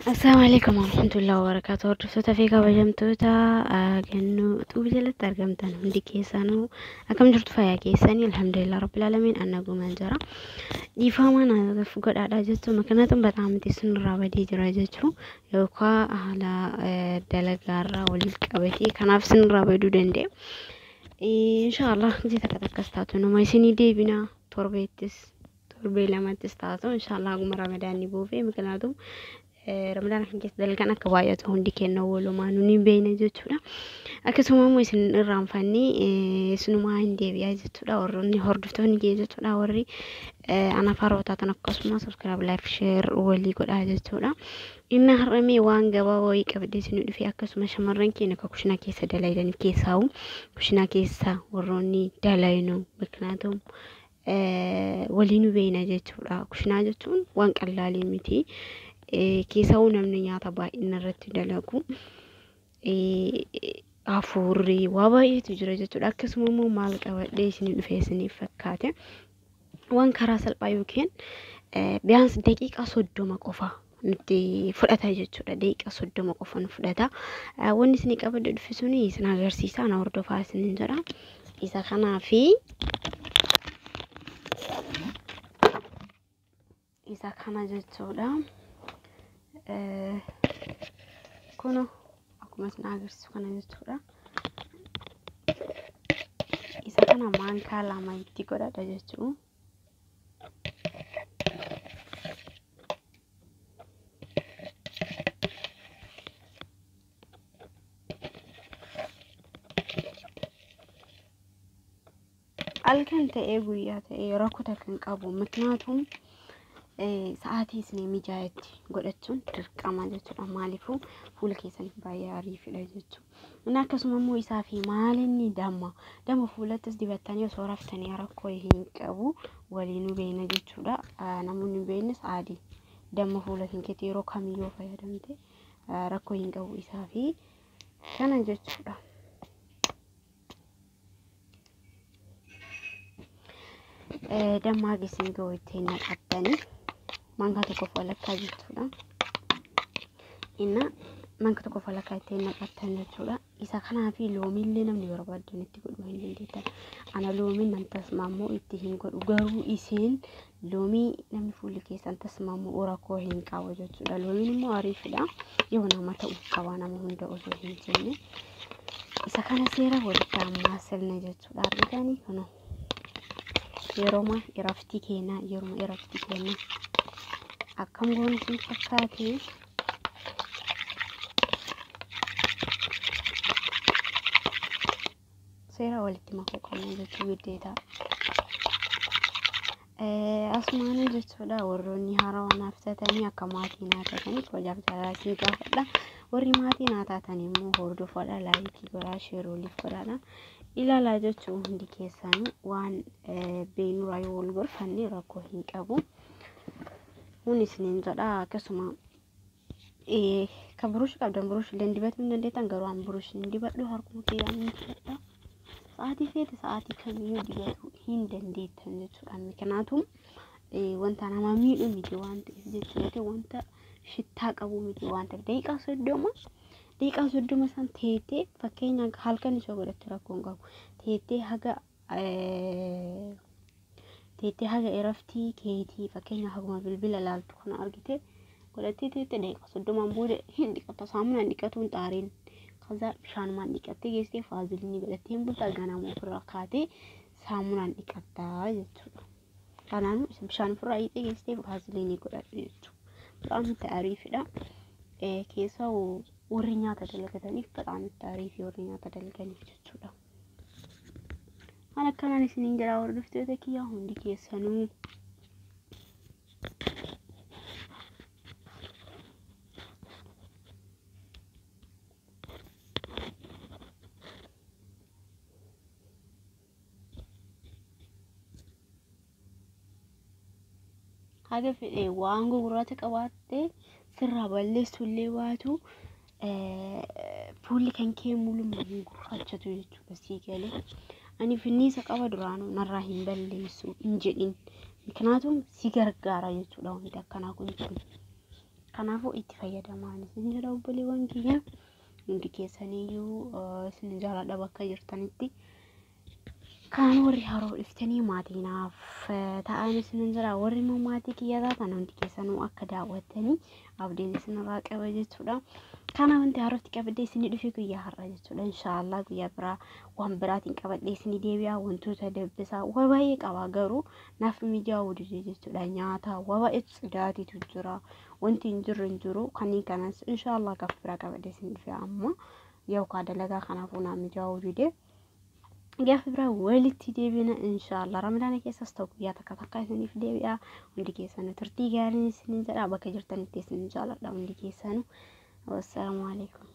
Assalaamu alaikum warahmatullahi wabarakatuh. Hordoftoota fi kabajamtoota gannoo xuubii jalatti argamtan hundi keessanuu akkam jirtu fayyaa keessanii alhamdulillah rabbil alamin anna gumaan jira. Dhiifama naaf godhaadha jechuun ምክንያቱም በጣም isinirraa badee jira jechuu yookaan haala dalagaarraa waliin qabatee kanaaf isinirraa baduu danda'e. Inshaallah gisee takka takkas taatu numa isinii deebina torbeettis torbee lamattis taatu inshaallah haguma ramadaanni buufee ምክንያቱም ramadaan kan keessa dalagaan akka baay'atu hundi kenna walumaa nuni beekna jechuudha. Akkasuma immoo isin irraanfannee isinumaa hin deebi'aa jechuudha. Warroonni hordoftoonni kee jechuudha. Warri anaaf haroo taatan akkasuma subscribe, like, share walii godhaa jechuudha. Inni har'amee waan gabaa wayii qabdee isin dhufe akkasuma shamarran keenya akka kushinaa keessa dalaydaniif keessaa'u kushinaa keessa warroonni dalaynu ምክንያቱም waliin beekna jechuudha. Kushinaa jechuun waan qallaalii miti. Keessawuu namni nyaata baay'ina irratti dalagu hafuurri waa baay'eetu jira jechuudha. Akkasuma immoo maal qabadhee isinii dhufee isiniif fakkaate waan karaa salphaa yookiin ቢያንስ daqiiqaa 30 qofa nutti fudhata jechuudha. Daqiiqaa 30 qofa nu fudhata. Wanni isinii qabadhee dhufe suni isin agarsiisa na hordofaa isiniin jedha. Isa kanaa fi isa kana jechuudha. Kun akkuma isin agarsiisu kana jechuudha. Isa kana maankaa lama itti godhadha jechuudha. Halkan ta'ee guyyaa ta'ee rakkoo takka hin qabu. ምክንያቱም sa'aatii isinii mijaa'etti godhachuun dirqama jechuudha. Maaliifuu fuula keessaniif baay'ee ariifidha jechuudha. Inni akkasuma immoo isaa fi maalinni damma. Damma fuulattis dibattanii osoo raftanii rakkoo hin qabu waliinuu beekna jechuudha. Namoonni hin beeknes adii damma fuula keetti yeroo kamiyyuu fayyadamte rakkoo hin qabu isaa fi kana jechuudha. Damma isin ga'u ittiin naqattanii maankaa tokkoof walakkaa jechuudha. Inna maankaa tokkoof walakkaa ittiin naqattan jechuudha. Isa kanaa fi loomiillee namni barbaadan itti godhuu hin dandeettan. Ana loomiin nan tasmaammoo itti hin godhu garuu isin loomii namni fuulli keessan tasmaammoo rakkoo hin qabu jechuudha. Loomiin immoo ariifidha. Yoo nama ta'uu qaba nama hunda osoo hin jenne. Isa kana seera walitti ammaa jechuudha. Argitanii kunoo yeroo iraftii keenyaa yeroo iraftii keenyaa akkam goonu isin fakkaate seera walitti makuu qabna jechuu giddeeta. Asumaana jechuudha warroonni haarawaa naaf taatanii akka maatii naa taatanii kabajaaf jaalala isin gaafadha. Warri maatii naa taatan immoo hordofaadha, laayikii godhaa, sheer waliif godhaadha. Ilaalaa jechuun hundi keessanuu waan beeknurraa yoo wal gorfanne rakkoo hin qabu. Kun isiniin jedha akkasuma kan buruushii qabdan buruushii illee dibachuu hin dandeettan garuu an buruushii hin dibadhu harkuma kiyyaan hin dibadha. Sa'aatii feete sa'aatii kamiyyuu dibachuu hin dandeettan jechuudha. ምክንያቱም wanta nama miidhu miti waan ta'eef jechuudha. Wanta shittaa qabu miti waan ta'eef daqiiqaa 30 daqiiqaa 30 san teettee fakkeenya halkan isoo godhatte rakkoo hin qabu. Teettee haga iraftii keetii fakkeenya haguma bilbila laaltu kana argite godhattee teettee daqiiqaa 30 booda hin dhiqatta. Saamunaan dhiqatuun xaariin ከዛ bishaanumaan dhiqattee geessitee faaziliinii godhattee hin bulta ganama ofirraa kaatee saamunaan dhiqattaa jechuudha. Kanaafuu isin bishaan ofirraa hiixee geessitee faaziliinii godhadhu jechuudha. በጣም ariifidha. Keessaa warri nyaata dalagataniif በጣም ariifii warri nyaata dalaganiif jechuudha. Waan akkanaan isiniin jedha hordoftoota kiyyaa hundi keessanuu. Haga fedhe waan gurguraacha qabaatte sirraa balleessullee baatu fuulli kan kee mul'uma hin gurraachatu jechuudha sii galee. Ani finniisa qaba duraanuu narraa hin balleessu hin jedhin. ምክንያቱም si gargaara jechuudha wanti akkanaa kun. Kanaafuu itti fayyadamaa isin jedha obboleewwan kiyya. Hundi keessaniyyuu isin jaaladha bakka jirtanitti. Kaan warri haroo dhuftanii maatii naaf ta'an isin jira. Warri immoo maatii kiyya taatan hundi keessanuu akka daawwattanii abdiin isinirraa qaba jechuudha. Kana wanti harootti qabadhee isinii dhufe guyyaa har'a jechuudha. Inshaallah guyyaa biraa waan biraatiin qabadhee isinii deebi'a. Wantoota dabbisaa waa baay'ee qaba garuu naaf mijaa'uu dide jechuudha. Nyaata waa baay'eetu tsidaatiitu jira. Wanti hin jirre hin jiru. Kanneen kanas inshaallah gaafa biraa qabadhee isinii dhufe amma yookaan dalagaa kanaafuu naaf mijaa'uu dide. Gaafa biraa walitti deebina inshaallah. Ramadaana keessas ta'u guyyaa takka takka isiniif deebi'a. Hundi keessanuu turtii gaarii isiniin jedha. Bakka jirtanitti isin jaaladha hundi keessanuu. Wassalaamu alaikum.